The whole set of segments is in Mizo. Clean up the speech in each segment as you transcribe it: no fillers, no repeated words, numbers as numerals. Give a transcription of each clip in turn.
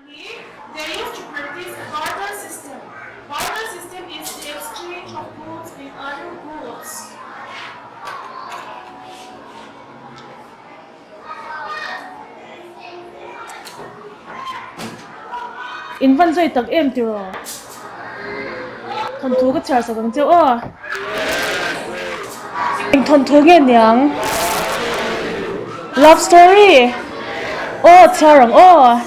They used to practice a barter system. Barter system is the exchange of goods with other goods. In van zui tak em tiraw? Thawnthu ka chhiar sak ang che aw. Eng thawnthu nge niang? Love story? Aw chhiar ang aw.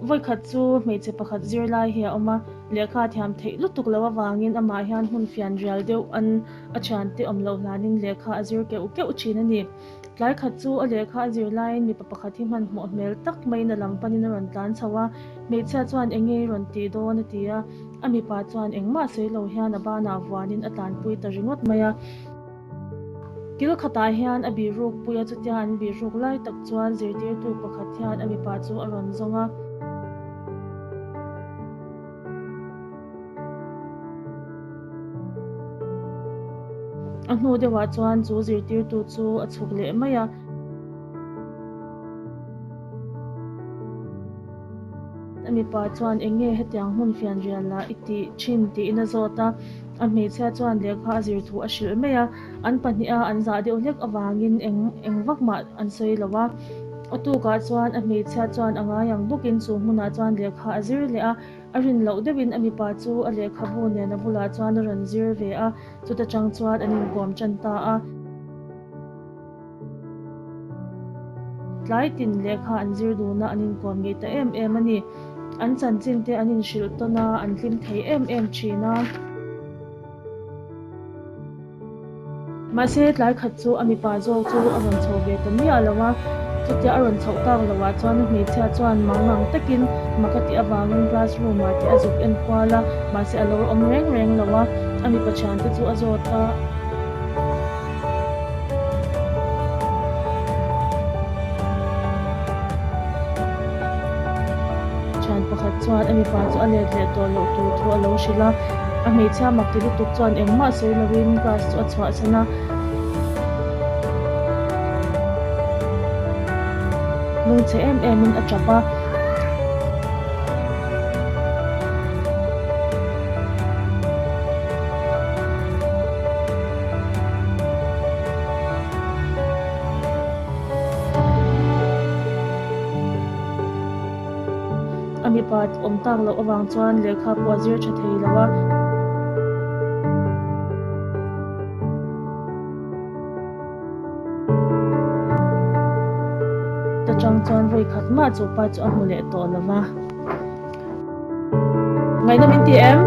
Vawikhat chu hmeichhe pakhat zirlai hi a awm a, lehkha a thiam theih lutuk loh avangin amah hian hmun fian rial deuh an a thiante awm loh hlanin lehkha a zir keuh keuh thin a ni. Tlai khat chu a lehkha a zir laiin mipa pakhat hi hmanhmawh hmel tak maiin a lam panin a rawn tlan chho a, hmeichhia chuan eng nge i rawn tih dawn a ti a, a mipa chuan engmah sawi lo hian a banah vuanin a tlanpui ta ringawt mai a. Kil khatah hian a bihruk pui a, chutia an bihruk lai tak chuan zirtirtu pakhat hian a mipa chu a rawn zawng a. A hnu deuhah chuan chu zirtirtu chu a chhuk leh mai a. A mipa chuan eng nge hetiang hmun fianrial lah i tih thin tiin a zawt a. A hmeichhia chuan lehkha a zir thu a hrilh mai a, an pahniha an zah deuh hlek avangin eng eng vak mah an sawi lo a. A tukah chuan a hmeichhia chuan a ngai ang bawkin chu hmunah chuan lehkha a zir leh a, a rin loh deuhin a mipa chu a lehkhabu nen a bulah chuan a rawn zir ve a, chuta tang chuan an inkawm tan ta a. Tlai tin lehkha an zir dun a, an inkawm ngei ta em em a ni. An chanchin te an inhrilh tawn a, an hlim thei em em thin a. Mahse, tlai khat chu a mipa zawk chu a rawn chho ve ta miah lo a. Chutia a rawn chhoh tak loh ah chuan a hmeichhia chuan mangang takin mak a tih avangin classroom ah te a zuk en kual a, mahse a lo awm reng reng lo a. A mipa thiante chu a zawt a. Thian pakhat chuan a mipa chu a let leh tawh loh tur thu a lo hrilh a, a hmeichhia mak ti lutuk chuan engmah sawi lovin class chu a chhuahsan a. Lungchhe em em in a tap a. A mipa awm tak loh avang chuan lehkha pawh a zir tha thei lo a. Ta chang chuan vawi khat mah chu pa chu a hmu leh tawh lo va. Ngaihnawm in ti em?